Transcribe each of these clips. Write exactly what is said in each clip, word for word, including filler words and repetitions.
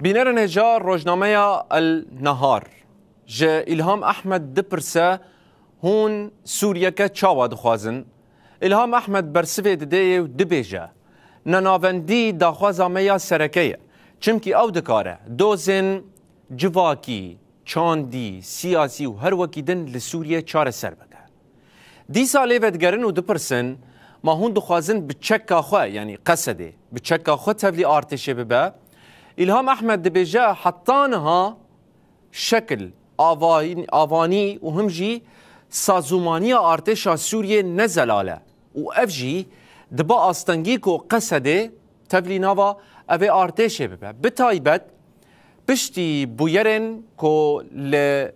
Bînerên hêja rojnameya El Nehar ji Îlham Ehmed dipirse, hûn Sûriyeke çawa dixwazin? Îlham Ehmed bersivê didê û dibêje, Nenavendî daxwaza me ya sereke ye, çimkî ew dikare dozên civakî, çandî, siyasî û her wekî din li Sûriyê çareser bike. Dîsa lê vedigerin û dipirsin, ma hûn dixwazin bi çeka xwe, yanî Qesedê, bi çeka xwe tevlî artêşê bibe? Îlham Ehmed dibêje, heta niha şekil, avayn-, avanî û him jî sazûmaniya artêşa Sûriyê ne zelal e û ev jî dibe astengî ku Qesedê tevlî nava evê artêşê bibe. Bi taybet piştî bûyerên ku li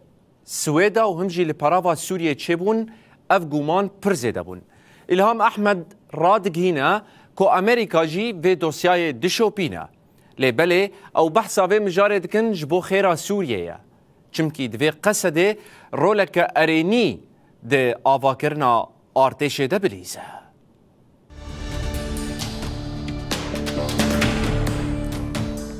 Swêda û him jî li perava Sûriyê çêbûn, ev guman pir zêde bûn. Îlham Ehmed radigihîne ku Amerîka jî vê dosyayê dişopîne. Lê belê ew behsa vê mijarê dikin ji bo xêra Sûriyê ye. Çimkî divê Qesedê roleke erênî di avakirina artêşê de bilîze.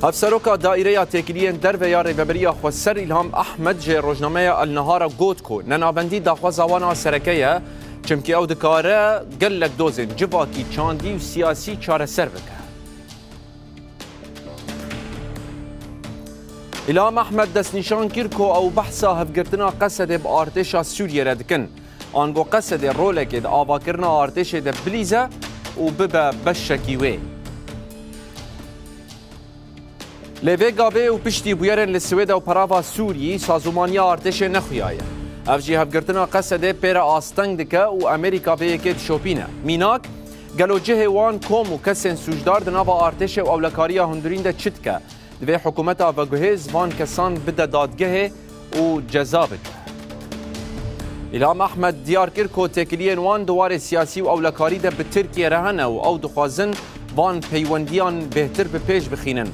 Hevseroka Daîreya Têkiliyên Derve ya Rêveberiya Xweser Îlham Ehmed ji rojnameya El Nehara got ku nenavendî daxwaza wan a sereke ye, çimkî ew dikare gelek dozên civakî, çandî û siyasî çareser bike. Îlham Ehmed destnîşan kir ku ew behsa hevgirtina Qesedê bi artêşa Sûriyê re dikin. Ango Qesedê rolekê di avakirina artêşê de bilîze û bibe beşekî wê. Lê vê gavê û piştî bûyerên li Swêda û perava Sûriyî, sazûmaniya artêşê nexuyaye. Ev jî hevgirtina Qesedê pê re asteng dike û Amerîka vê yekê dişopîne. Mînak, gelo cihê wan, kom û kesên sûcdar di nava artêşê û ewlekariya hundirîn de çi dike? Divê hikûmeta veguhêz van kesan bide dadgehê û ceza bike. Îlham Ehmed diyar kir ku têkiliyên wan di warê siyasî û ewlekarî de bi Tirkiye re hene û ew dixwazin van peywendiyan bêhtir bi pêş bixînin.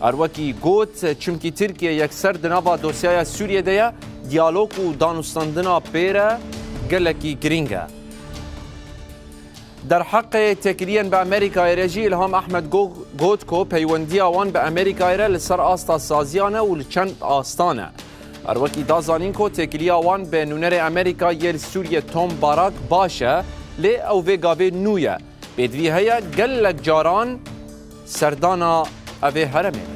Her wekî got, çimkî Tirkiye yekser di nava dosyaya Sûriyê de ye, diyalog û danûstandina pê re gelekî girîng e. Derheqê têkiliyên bi Amerîkayê re jî Îlham Ehmed go-, got ku peywendiya wan bi Amerîkayê re li ser asta saziyan e û li çend astan e. Her wekî da zanîn ku têkiliya wan bi nûnerê Amerîka yê li Sûriyê Tom Barak baş e, lê ew vê gavê nû ye. Pêdivî heye gelek caran serdana evê heremê.